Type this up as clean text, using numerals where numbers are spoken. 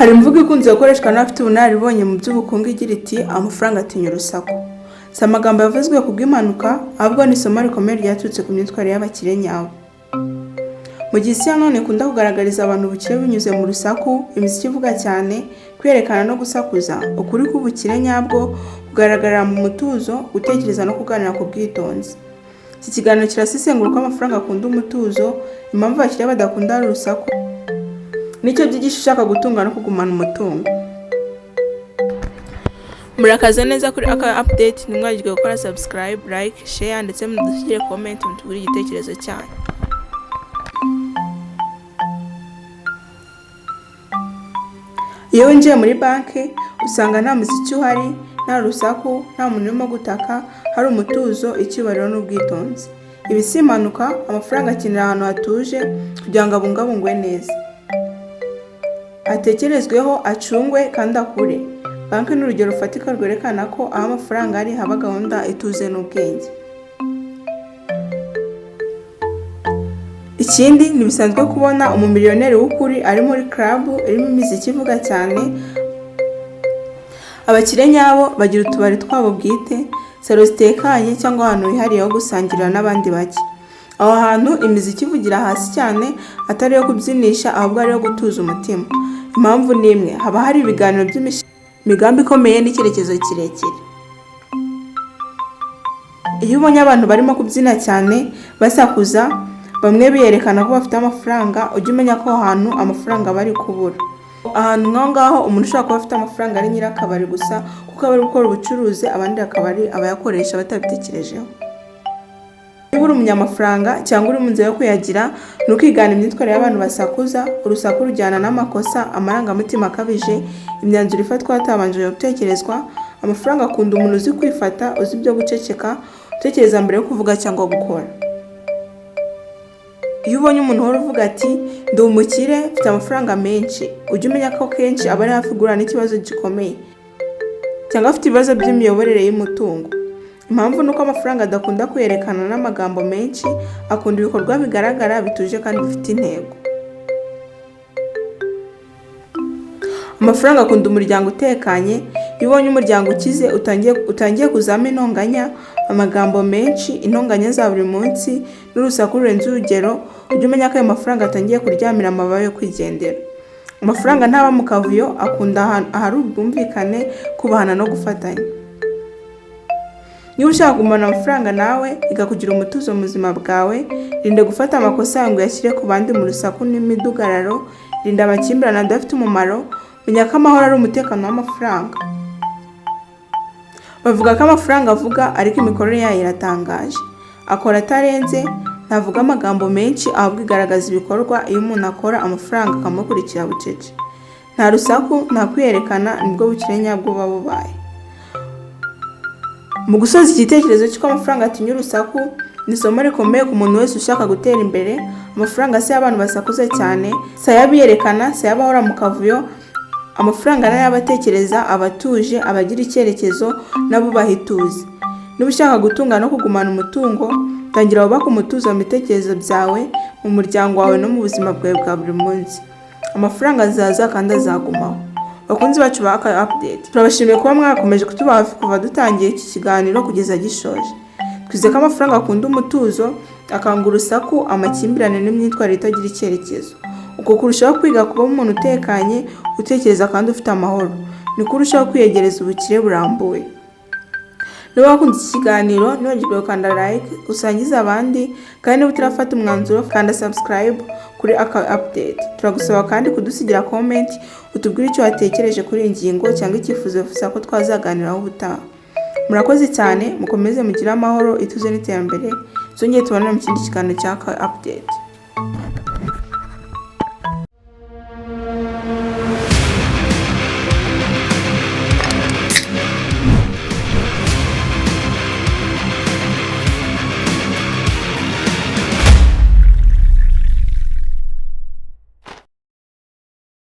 Hari imvugo ikunze gukoreshwa n'abafite ubunararibonye mu by'ubukungu igira iti: "Amafaranga atinya urusaku." Si amagambo yavuzwe ku bw'impanuka, ahubwo ni isomo rikomeye ryaturutse ku myitwarire y'abakire nyabo. Mu gihe isi ya none ikunda kugaragariza abantu ubukire binyuze mu rusaku, imiziki ivuga cyane, kwiyerekana no gusakuza, ukuri k'ubukire nyabwo kugaragarira mu mutuzo, gutekereza no kuganira ku bwitonzi. Iki kiganiro kirasesengura uko amafaranga akunda umutuzo, impamvu abakire badakunda urusaku, n'icyo byigisha ushaka gutunga no kugumana umutungo. Murakaza neza kuri Aka Update, ntimwibagirwe gukora subscribe, like, share ndetse mudusigire comment mutubwire igitekerezo cyanyu. Iyo winjiye muri banki usanga nta muziki uhari, nta rusaku, nta muntu urimo gutaka, hari umutuzo, icyubahiro n'ubwitonzi. Ibi si impanuka, amafaranga akenera ahantu hatuje kugira ngo abungabungwe neza, atekerezweho, acungwe kandi akure. Banki ni urugero rufatika rwerekana ko aho amafaranga ari haba gahunda ituze n'ubwenge. Ikindi, ntibisanzwe kubona umumiliyoneri w'ukuri ari muri club irimo imiziki ivuga cyane. Abakire nyabo bagira utubari twabo bwite, salo zitekanye cyangwa ahantu hihariye ho gusangirira n'abandi bake. Aho hantu imiziki ivugira hasi cyane, atari iyo kubyinisha ahubwo ari iyo gutuza umutima. Impamvu ni imwe: haba hari ibiganiro by'imigambi ikomeye n'icyerekezo kirekire. Iyo ubonye abantu barimo kubyina cyane, basakuza, bamwe biyerekana ko bafite amafaranga, ujye umenya ko aho hantu amafaranga bari kubura. Ahantu nk'aho ngaho umuntu ushobora kuba afite amafaranga ari nyir'akabari gusa, kuko aba ari gukora ubucuruzi, abandi akaba ari abayakoresha batabitekerejeho. Niba uri umunyamafaranga cyangwa uri mu nzira yo kuyagira, ntukigane imyitwarire y'abantu basakuza. Urusaku rujyana n'amakosa, amarangamutima akabije, imyanzuro ifatwa hatabanje gutekerezwa. Amafaranga akunda umuntu uzi kwifata, uzi ibyo guceceka, utekereza mbere yo kuvuga cyangwa gukora. Iyo ubonye umuntu uhora uvuga ati: "Ndi umukire, mfite amafaranga menshi", ujye umenya ko kenshi aba ari hafi guhura n'ikibazo gikomeye cyangwa afite ibibazo by'imiyoborere y'umutungo. Impamvu ni uko amafaranga adakunda kwiyerekana n'amagambo menshi, akunda ibikorwa bigaragara, bituje kandi bifite intego. Amafaranga akunda umuryango utekanye. Iyo ubonye umuryango ukize utangiye kuzamo intonganya, amagambo menshi, intonganya za buri munsi n'urusaku rurenze urugero, ujye umenya ko ayo mafaranga atangiye kuryamira amababa yo kwigendera. Amafaranga ntaba mu kavuyo, akunda ahari ubwumvikane, kubahana no gufatanya. Niba ushaka kugumana amafaranga nawe, iga kugira umutuzo mu buzima bwawe. Rinda gufata amakosa yawe ngo uyashyire ku bandi mu rusaku n'imidugararo. Rinda amakimbirane adafite umumaro. Menya ko amahoro ari umutekano w'amafaranga. Bavuga ko amafaranga avuga, ariko imikorere yayo iratangaje. Akora atarenze, ntavuga amagambo menshi, ahubwo igaragaza ibikorwa. Iyo umuntu akora, amafaranga akamukurikira bucece. Nta rusaku, nta kwiyerekana, nibwo bukire nyabwo buba bubaye. Mu gusoza, igitekerezo cy'uko amafaranga atinya urusaku ni isomo rikomeye ku muntu wese ushaka gutera imbere. Amafaranga si ay'abantu basakuza cyane, si ay'abiyerekana, si ay'abahora mu kavuyo. Amafaranga ni ay'abatekereza, abatuje, abagira icyerekezo n'abubaha ituze. Niba ushaka gutunga no kugumana umutungo, tangira wubake umutuzo mu bitekerezo byawe, mu muryango wawe no mu buzima bwawe bwa buri munsi. Amafaranga azaza kandi azagumaho. Bakunzi bacu ba Aka Update, turabashimiye kuba mwakomeje kutuba hafi kuva dutangiye iki kiganiro kugeza gishoje. Twizeye ko amafaranga akunda umutuzo, akanga urusaku, amakimbirane n'imyitwarire itagira icyerekezo. Uko kurushaho kwiga kuba umuntu utekanye, utekereza kandi ufite amahoro, niko urushaho kwiyegereza ubukire burambuye. Niba wakunze iki kiganiro, ntiwibagirwe gukanda like, usangize abandi, kandi niba utarafata umwanzuro, kanda subscribe kuri Aka Update. Turagusaba kandi kudusigira comment utubwire icyo watekereje kuri iyi ngingo cyangwa icyifuzo wifuza ko twazaganiraho ubutaha. Murakoze cyane, mukomeze mugire amahoro, ituze n'iterambere. Twongere tubonane mu kindi kiganiro cya Aka Update.